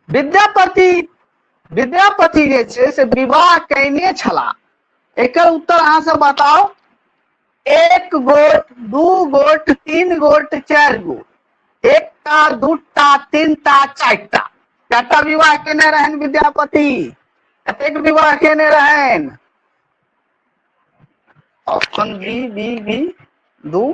विद्यापति विद्यापति जे छै से विवाह कयने छलाह। एकर उत्तर अहाँ सब बताउ। एक गोट, दू गोट, तीन गोट, चारि गोट। एकटा, दूटा, तीनटा, चारिटा। कएटा विवाह केने रहनि विद्यापति? कतेक विवाह केने रहनि? ऑप्शन बी बी बी दू।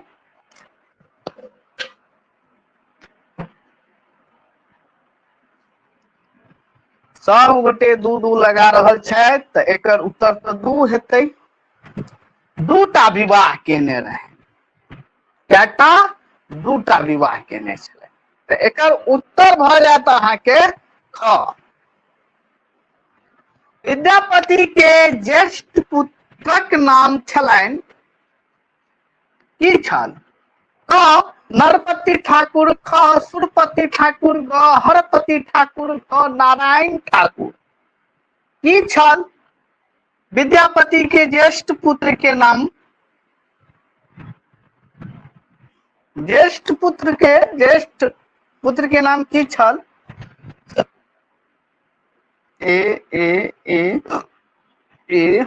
सब गोटे दू दू लगा रहल छथि तऽ एकर उत्तर तऽ दू हेतै। दूटा विवाह केने रहै। कएटा? दूटा विवाह केने छलै। तऽ एकर उत्तर भऽ जायत अहाँके ख। विद्यापति के ज्येष्ठ पुत्रक नाम छलनि की छल? क नरपति ठाकुर, ख सुरपति ठाकुर, ग हरपति ठाकुर, घ नारायण ठाकुर। की छल विद्यापति के ज्येष्ठ पुत्र के नाम? ज्येष्ठ पुत्र के ज्येष्ठ पुत्र के नाम की छल? ए ए ए ए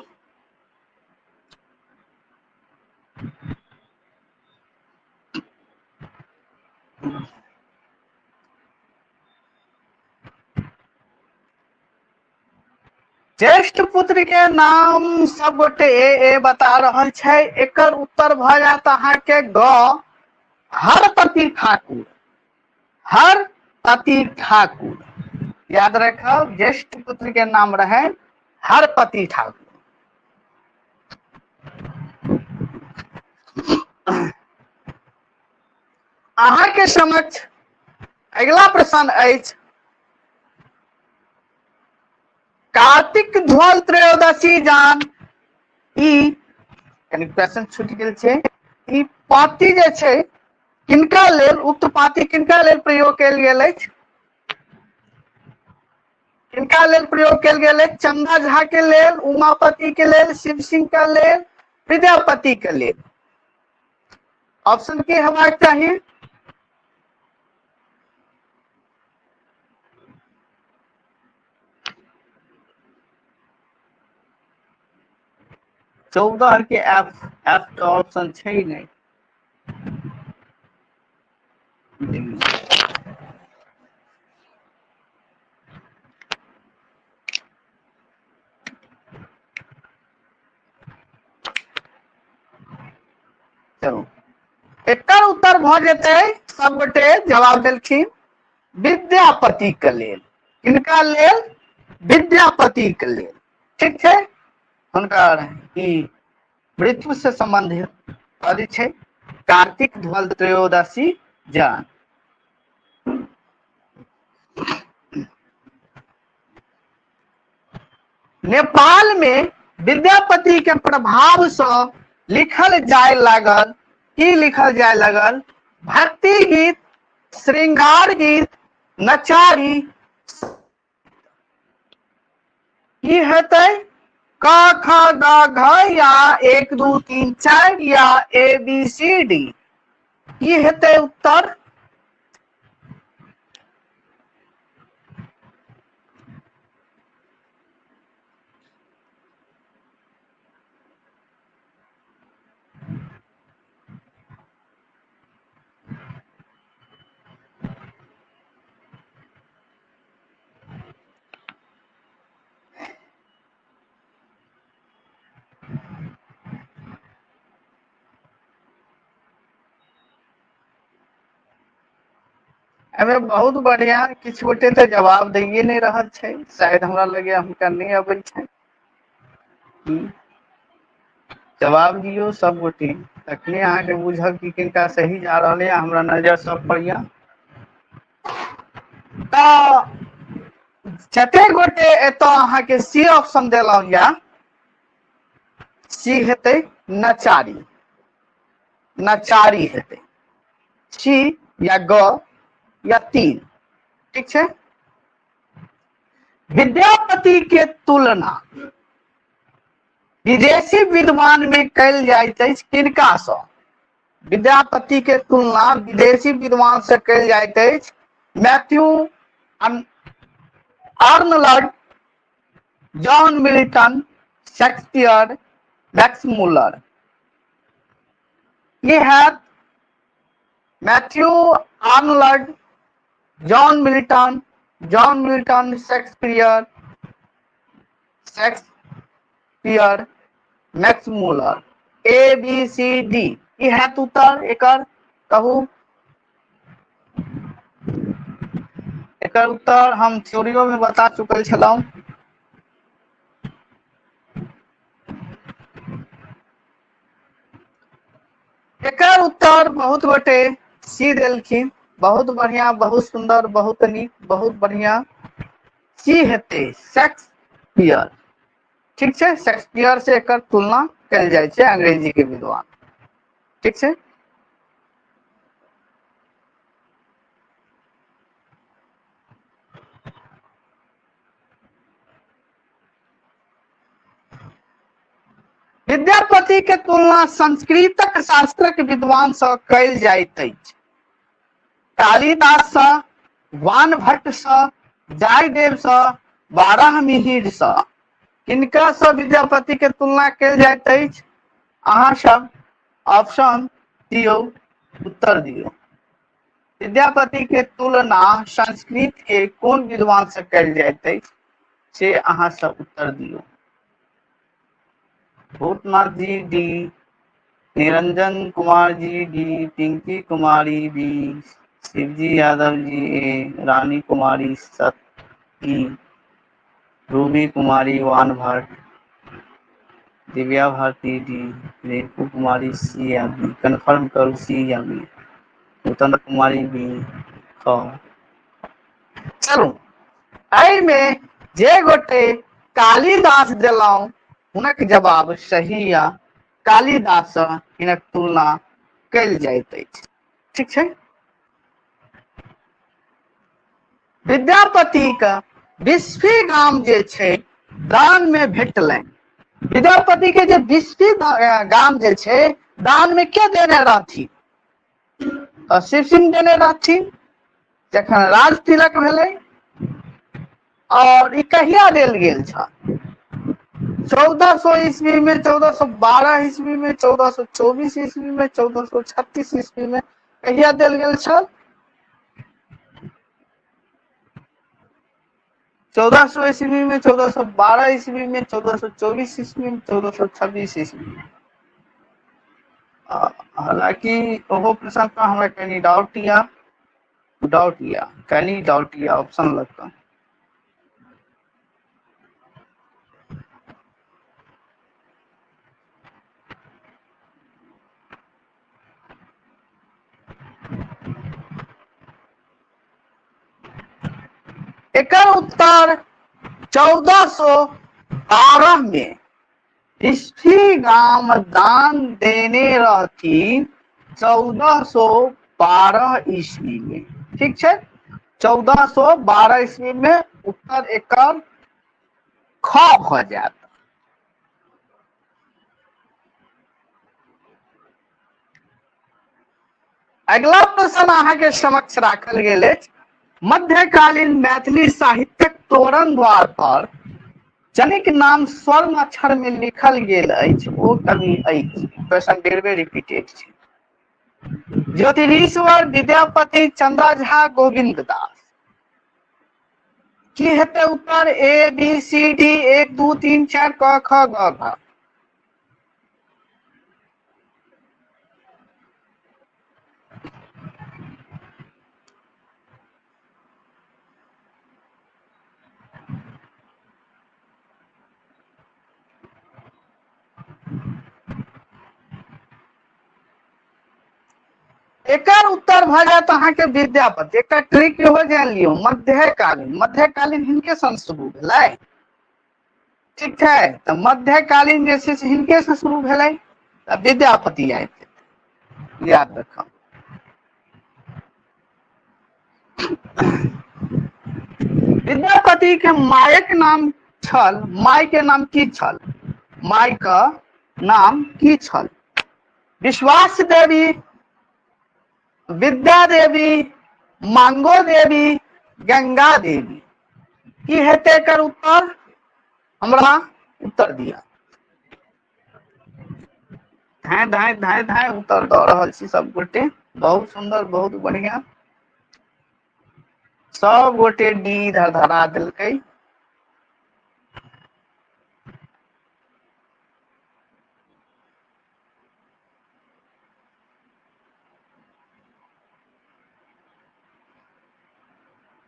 ज्येष्ठ पुत्र के नाम सब गोटे ए ए बता रहल छै। एकर उत्तर भऽ जायत अहाँके ग हरपति ठाकुर। हरपति ठाकुर याद रखब, ज्येष्ठ पुत्र के नाम रहे हरपति ठाकुर। अहाँके समक्ष अगिला प्रश्न अछि, कार्तिक ध्वल त्रयोदशी जान। ई कनि प्रश्न छूटि गेल छै। ई पाती जे छै किनका लेल, उक्त पाती किनका लेल प्रयोग कयल गेल अछि? किनका लेल प्रयोग कयल गेल अछि? चंदा झा के लेल, उमापति के लेल, शिव सिंह के लेल, विद्यापति के लेल। ऑप्शन की हेबाक चाही? 14 के एफ, एफ के ऑप्शन छै नहि। चलू, एकर उत्तर भऽ जेतै, सब गोटे जवाब देलखिन विद्यापति के लेल। किनका लेल? विद्यापति के लेल। ठीक छै, हुनकर ई मृत्यु से संबंधित पद छै, कार्तिक ध्वल त्रयोदशी जान। नेपाल में विद्यापति के प्रभाव से लिखल जाय लागल। की लिखल जाय लागल? भक्ति गीत, श्रृंगार गीत, नचारी। की हेतै? क ख ग घ या 1 2 3 4 या ए बी सी डी। की हेतै उत्तर? एहिमे बहुत बढ़िया किछु गोटे तऽ जवाब दैए नहि रहल छै, शायद हमरा लगैया हुनका नहि अबै छनि। जवाब दियौ सब गोटे, तखने अहाँके बुझब कि किनका सही जा रहल है। हमरा नजर सब पर यऽ। तऽ जते गोटे एतऽ अहाँके सी ऑप्शन देलहुँ या सी हेतै नचारी, नचारी हेतै सी या ग या तीन। ठीक छै। विद्यापति के तुलना विदेशी विद्वान में कयल जाइत अछि किनका सँ? विद्यापति के तुलना विदेशी विद्वान से कयल जाइत अछि Matthew Arnold, John Milton, Shakespeare, Max Muller. की हैत? Matthew Arnold, John Milton, John Milton, Shakespeare, Shakespeare, Max Muller. A B C D. की हैत उत्तर एकर? कहू। एकर उत्तर हम थ्योरियो में बता चुकल छलहुँ। एकर उत्तर बहुत गोटे सी देलखिन। बहुत बढ़िया, बहुत सुंदर, बहुत नीक, बहुत बढ़िया। सी हेतै शेक्सपियर। ठीक छै, शेक्सपियर से एकर तुलना कयल जाइ छै, अंग्रेजी के विद्वान। ठीक छै। विद्यापति के तुलना संस्कृतक शास्त्रक विद्वान सँ कयल जाइत अछि। कालिदास सँ, वाणभट्ट सँ, जयदेव सँ, बारह मिहिर सँ। किनका सँ विद्यापति के तुलना कयल जाइत अछि? अहाँ सब ऑप्शन दियौ, उत्तर दियौ। विद्यापति के तुलना संस्कृत के कोन विद्वान से कयल जाइत अछि, से अहाँ सब उत्तर दियौ। Bhootnath ji D, Niranjan Kumar ji D, Pinki Kumari B, Shivji Yadav ji A, Rani Kumari Sati, Ruby Kumari Banabhatta, Divya Bharti D, Rinku Kumari C या बी। कन्फर्म करू सी या बी। नूतन कुमारी बी। ख। चलू, एहिमे जे गोटे कालिदास देलहुं हुनक जवाब सही या। कालिदास सँ हिनक तुलना कयल जाइत अछि। ठीक छै। विद्यापति के बिस्फी गाम जे छै दान में भेटलनि। विद्यापति के जे बिस्फी गाम जे छै दान में के देने रहथिन? तऽ शिव सिंह देने रहथिन जखन राज तिलक भेलै। और ई कहिया देल गेल छल? 1400 ईस्वी में, 1412 ईस्वी में, 1424 ईस्वी में, 1436 ईस्वी में। कहिया देल गेल छल? 1400 ईस्वी में, 1412 ईस्वी में, 1424 ईस्वी में, 1426 ईस्वी में। हालांकि ओहो प्रश्न पर हमरा कनि डाउट या, डाउट या, कनि डाउट या ऑप्शन लग कऽ। एकर उत्तर 1412 में बिस्फी गाम दान देने रहथिन 1412 ईस्वी में। ठीक छै, 1412 ईस्वी में। उत्तर एकर ख भऽ जायत। अगिला प्रश्न अहाँके समक्ष राखल गेल अछि, मध्यकालीन मैथिली साहित्यक तोरण द्वार पर जनिक नाम स्वर्ण अक्षर में लिखल गेल अछि ओ कवि अछि। क्वेश्चन बेर बेर रिपीटेड छै। ज्योतिरीश्वर, विद्यापति, चंदा झा, गोविंद दास। की हेतै उत्तर? ए बी सी डी, 1 2 3 4, क ख ग घ। एकर उत्तर भऽ जायत अहाँके विद्यापति। एकटा ट्रिक इहो जानि लियौ, मध्यकालीन, मध्यकालीन हिनके सन शुरू भेलै। ठीक छै, तऽ मध्यकालीन जे छै से हिनके से शुरू भेलै, तऽ विद्यापति आबि जेतै, याद रखब। विद्यापति के मायक नाम छल, माय के नाम की छल? माय के नाम की छल? विश्वास देवी, विद्या देवी, मांगो देवी, गंगा देवी। की हेतै एकर उत्तर? हमरा उत्तर दिअ। धाय धाय धाय धाय उत्तर दऽ रहल छी सब गोटे। बहुत सुंदर, बहुत बढ़िया। सब गोटे डी धरधरा देलकै।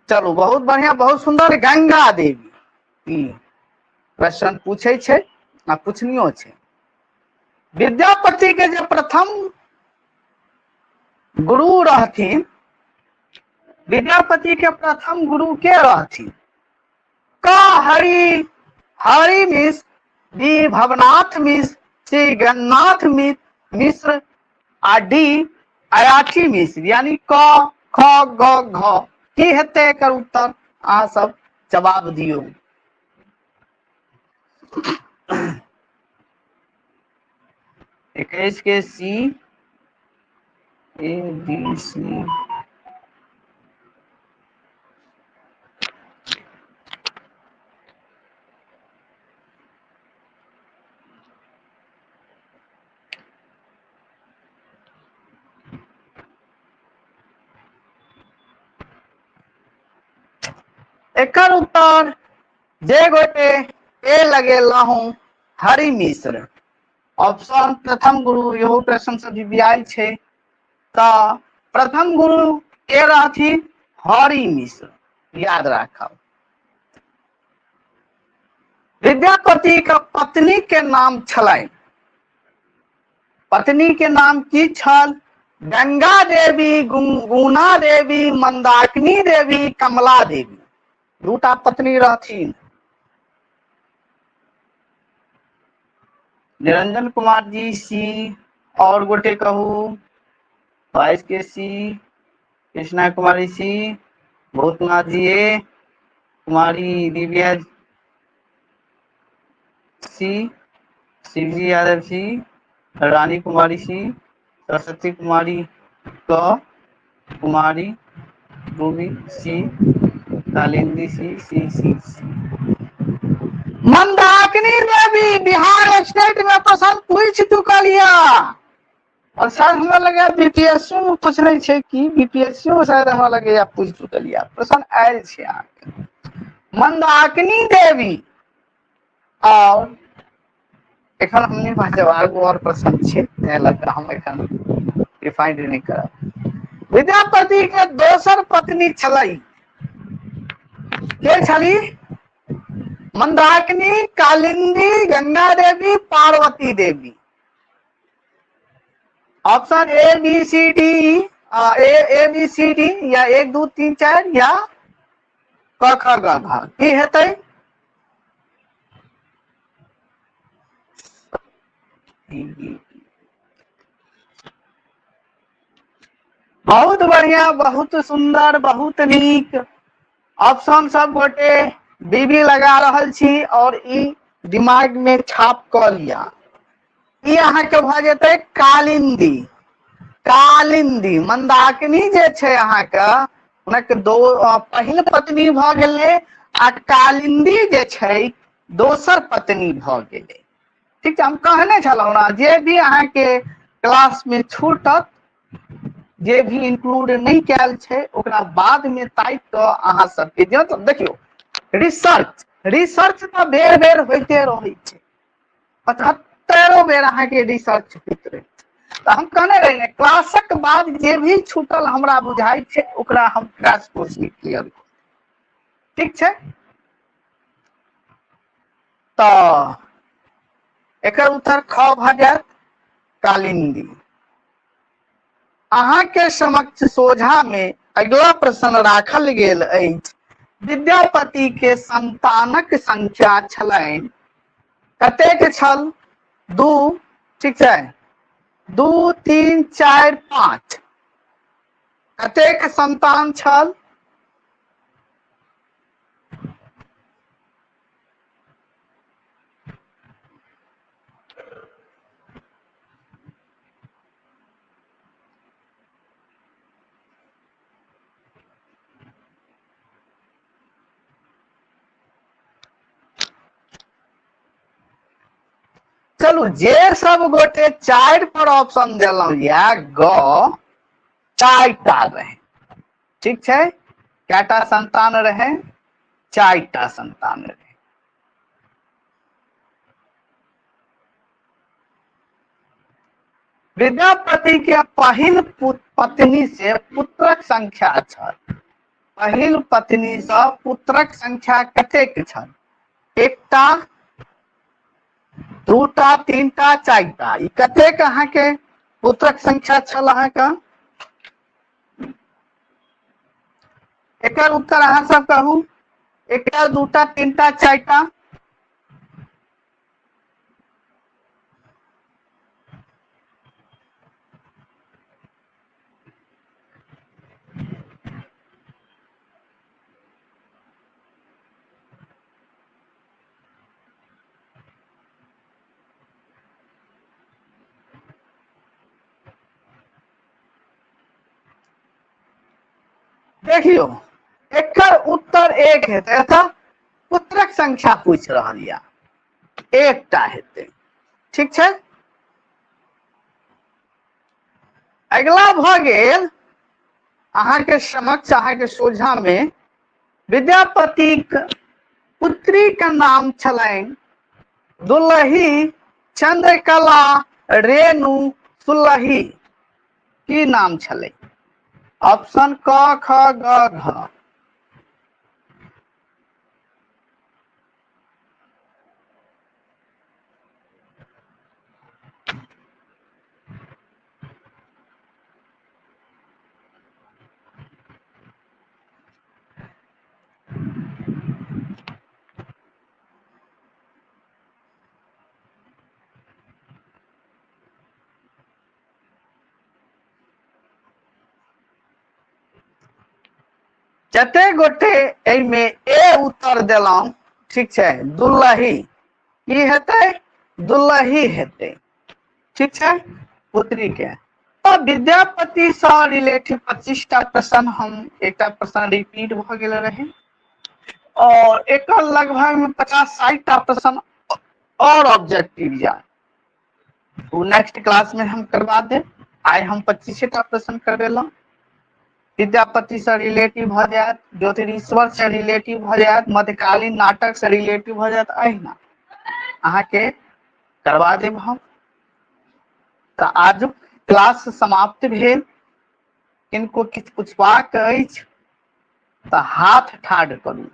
चलू, बहुत बढ़िया, बहुत सुंदर। गंगा देवी प्रश्न पूछै छै आ पूछनियो छै। विद्यापति के जे प्रथम गुरु रहथिन, विद्यापति के प्रथम गुरु के रहथिन? क Hari, Hari Mishra, B Bhavnath Mishra, C Gananath Mishra आ डी अयाची मिश्र, यानी क ख ग घ। की हेतै एकर उत्तर? अहाँ सब जवाब दियौ। 21 के सी, ए बी सी। एकर उत्तर जे गोटे ए लगेलहुँ हरि मिश्र ऑप्शन प्रथम गुरु, इहो प्रश्न से भी आयल छै। तऽ प्रथम गुरु के रहथिन? हरि मिश्र, याद राखब। विद्यापति के पत्नी के नाम छलनि, पत्नी के नाम की छल? गंगा देवी, गुना देवी, मंदाकिनी देवी, कमला देवी। दूटा पत्नी रहथिन। निरंजन कुमार जी सी, और गोटे कहू, 22 के C, Krishna Kumari C, Bhootnath ji A, Kumari Divya C, Shivji Yadav C, Rani Kumari C, Saraswati Kumari क, Kumari Ruby C, Kalindi C, C C C. Mandakini Devi Bihar state में पसंद पूछ चुकल या। और शायद हमरा लगे बीपीएससी में पूछने छै कि बीपीएससी में शायद हमरा लगे या पूछ चुकल या, प्रश्न आयल छै अहाँके मंदाकिनी देवी। और एखन हम नहि बाजब, आगू और प्रश्न छै, ताहि लऽ कऽ हम एखन रिफाइंड नहि करब। विद्यापति के दोसर पत्नी छलै, के छली? Mandakini, Kalindi, Ganga Devi, Parvati Devi. Option A B C D, A A B C D या 1 2 3 4 या क ख ग घ। की हेतै? बहुत बढ़िया, बहुत सुंदर, बहुत नीक। ऑप्शन सब गोटे बीबी लगा रहल छी और ई दिमाग में छाप क लिया। ई अहाँके भऽ जेतै कालिंदी। कालिंदी मंदाकिनी जे छै अहाँके हुनक दो पहिल पत्नी भऽ गेलै आ कालिंदी जे छै दोसर पत्नी भऽ गेलै। ठीक छै, हम कहने छलहुँ ने जे भी अहाँके क्लास में छूटत, जे भी इंक्लूड नहि कयल छै ओकरा बाद में ताकि कऽ अहाँ सबके जे मतलब देखियौ रिसर्च, रिसर्च तऽ बेर बेर होइते रहै छै, 75 बेर अहाँके रिसर्च होइत रहै छै। तऽ हम कहने रही ने क्लासक बाद जे भी छूटल हमरा बुझाइ छै ओकरा हम क्रैश कोर्स में क्लियर करब। ठीक छै, तऽ एकर उत्तर ख भऽ जायत कालिंदी। अहाँके समक्ष सोझा में अगिला प्रश्न राखल गेल अछि, विद्यापति के संतानक संख्या छलनि कतेक छल? 2, ठीक छै, 2 3 4 5, कतेक संतान छल? चलू, जे सब गोटे 4 पर ऑप्शन देलहुं या ग, 4टा रहे। ठीक छै, कएटा संतान रहे? 4टा संतान रहे। विद्यापति के पहिल पत्नी से पुत्रक संख्या छल। पहिल पत्नी से पुत्रक संख्या कतेक छल? 1टा, 2टा, 3टा, 4टा। ई कतेक अहाँके पुत्रक संख्या छल अहाँके? एकर उत्तर अहाँ सब कहू। 1टा, 2टा, 3टा, 4टा। देखियौ, एकर उत्तर 1 हेतै। एतऽ पुत्रक संख्या पूछि रहल यऽ, 1टा हेतै। ठीक छै, अगिला भऽ गेल अहाँके समक्ष, अहाँके सोझा में विद्यापतिक पुत्री के नाम छलनि दुलही, चंद्रकला, रेणु, सुलही। की नाम छलै? ऑप्शन क, ख, ग, घ। जते गोटे एहिमे ए उत्तर देलहुं, ठीक छै, दुलही की हेतै? दुलही हेतै। ठीक छै, पुत्री के। तऽ विद्यापति सँ रिलेटेड 25टा प्रश्न, हम एकटा प्रश्न रिपीट भऽ गेल रहे, और एकर लगभग में 50-60टा प्रश्न और ऑब्जेक्टिव या ओ नेक्स्ट क्लास में हम करवा देब। आइ हम 25टा प्रश्न करबेलहुँ। विद्यापति से रिलेटिव भऽ जायत, ज्योतिरीश्वर से रिलेटिव भऽ जायत, मध्यकालीन नाटक से रिलेटिव भऽ जायत, अहिना अहाँके करवा देब हम। तऽ आजुक क्लास समाप्त भेल। किनको किछु पुछबाक अछि तऽ हाथ ठाढ़ करू।